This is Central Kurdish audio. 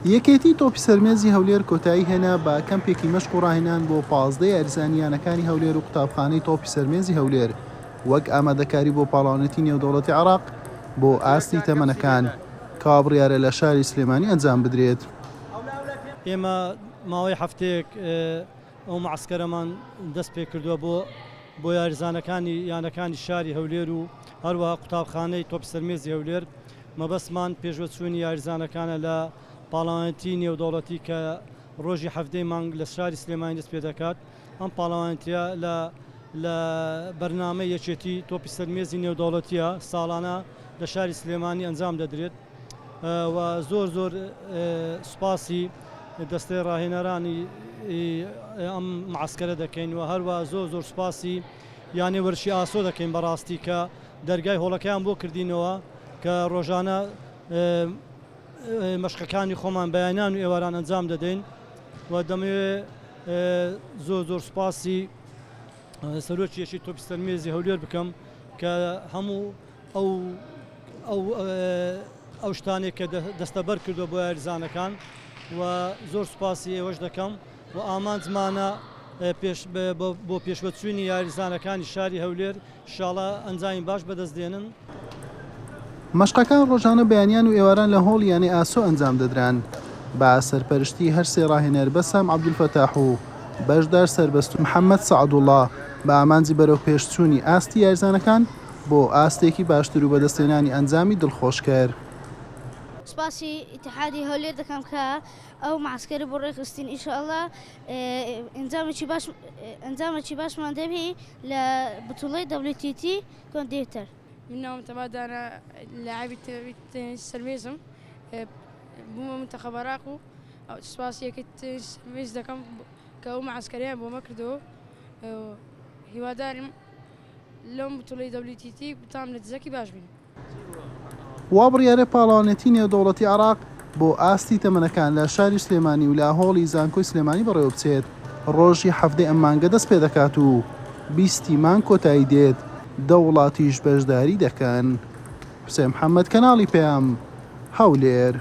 یەکێتی تۆپی سەرمێزی هەولێر کۆتایی هێنا بە کەمپێکی مەشق و ڕاهێنان بۆ 15 یاریزانی یانەکانی هەولێر و قوتابخانەی تۆپی سەرمێزی هەولێر وەک ئامادەکاری بۆ پاڵاوێتی نێودەوڵەتی عێراق بۆ ئاستی تەمەنەکان کەوا بڕیارە لە شاری سلێمانی ئەنجام بدرێت. ئێمە ماوەی هەفتەیەک ئەو مەعسکەرەمان دەست پێکردووە بۆ بۆ یاریزانەکانی یانەکانی شاری هەولێر و هەروەها قوتابخانەی تۆپی سەرمێزی هەولێر مەبەستمان پێشوەچوونی یاریزانەکانە لە پاڵەوانێتی نێودەوڵەتی کە ڕۆژی حەڤدەی مانگ لە شاری سلێمانی دەست پێدەکات ئەم پاڵەوانێتیە لە لە بەرنامەی یەکێتی تۆپی سەرمێزی نێودەوڵەتیە ساڵانە لە شاری سلێمانی ئەنجام دەدرێت و زۆر زۆر سوپاسی دەستەی ڕاهێنەرانی ئەم معسکەرە دەکەین و هەروە زۆر زۆر سوپاسی یانەی وەرزشی ئاسۆ دەکەین بەڕاستی کە دەرگای هۆڵەکەیان بۆ کردینەوە کە ڕۆژانە مەشقەکانی خۆمان بەیانان و ئێواران ئەنجام دەدەین و دەمەوێ زۆر زۆر سوپاسی سەرۆکی یەکێتی تۆپی سەرمێزی هەولێر بکەم کە هەموو ئەو ئەو ئەو شتانێک کە دەستەبەر کردووە بۆ یاریزانەکان و زۆر سوپاسی ئێوەش دەکەم و ئامانجمانە پێش بۆ پێشوەچوونی یاریزانەکانی شاری هەولێر شاڵە ئەنجامی باش بەدەست دێنن. مەشقەکان ڕۆژانە بەیانیان و ئێواران لە هۆڵی یانەی ئاسۆ ئەنجام دەدران بە سەرپەرشتی هەرسێ ڕاهێنەر بەسام عەبدولفەتاح و بەشدار سەربەست و محەمەد سەعدوڵا بە ئامانجی بەرەوپێشچوونی ئاستی یاریزانەکان بۆ ئاستێکی باشتر و بەدەستهێنانی ئەنجامی دڵخۆشکەر. سوپاسی ئیتیحادی هەولێر دەکەم کە ئەو معسکەرە بۆ ڕێکخستین ئیشاڵا ئەنجامێکی باش ئەنجامێکی باشمان دەبی لە بتوڵەی WTT کۆندێتەر. من ناوم تەما دانا لاعبی تێنس سەرمێزم بوومە منتەخەب عێراق و سوپاسی یەکێتی تێنس سەرمێز دەکەم کە ئەو معسکەرەیان بۆ مە کردەوە هیوادارم لەم بتوڵەی WTT بتام لە دزەکی باش بین. وا بڕیارە پاڵەوانێتی نێودەوڵەتی عێراق بۆ ئاستی تەمەنەکان لە شاری سلێمانی و لە هۆڵی زانکۆی سلێمانی بەڕێوەبچێت، ڕۆژی حەڤدەی ئەم مانگە دەستپێدەکات و بیستی مانگ کۆتایی دێت، دە وڵاتیش بەشداری دەکەن. حوسێن محەمەد، کەناڵی پەیام، هەولێر.